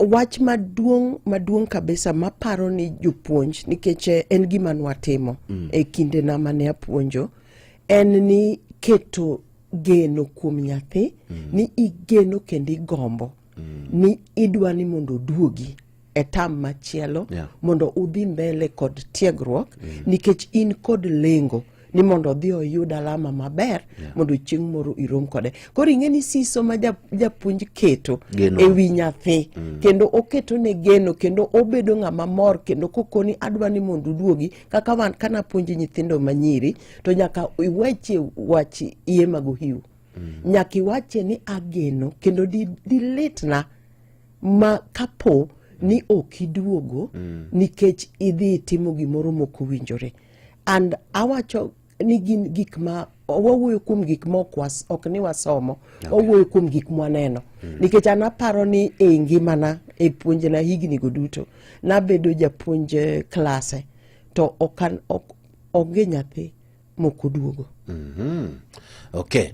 Wach maduong' maduong' kabisa maparo ni jopuonj, nikech en gima nwatimo e kindena mane apuonjo, en ni keto geno kuom nyathi ni igeno kendo igombo ni idwa ni mondo oduogi e tam machielo mondo udhi mbele kod tiegruok nikech in kod lengo ni mondo odhi oyud alama maber mondo chieng' moro irom kode. Koro ing'e ni siso ma japuonj keto Geno. e wi nyathi kendo oketo ne geno kendo obedo ng'ama mor kendo kokoni adwa ni mondo uduogi kaka wan kanapuonjo nyithindo manyiri to nyaka iweche wach iye mag ohiu nyaka iwache ni ageno kendo dilitna ma kapo ni ok iduogo nikech idhi itimo gimoro mok owinjore. And awacho ni gin gik ma wawuoyo kuom gik ma ok ni wasomo, wawuoyo kuom gik mwaneno nikech an aparo ni e ngimana e puonjna higni go duto nabedo japuonj klase to ok onge nyathi mok oduogo. Okay.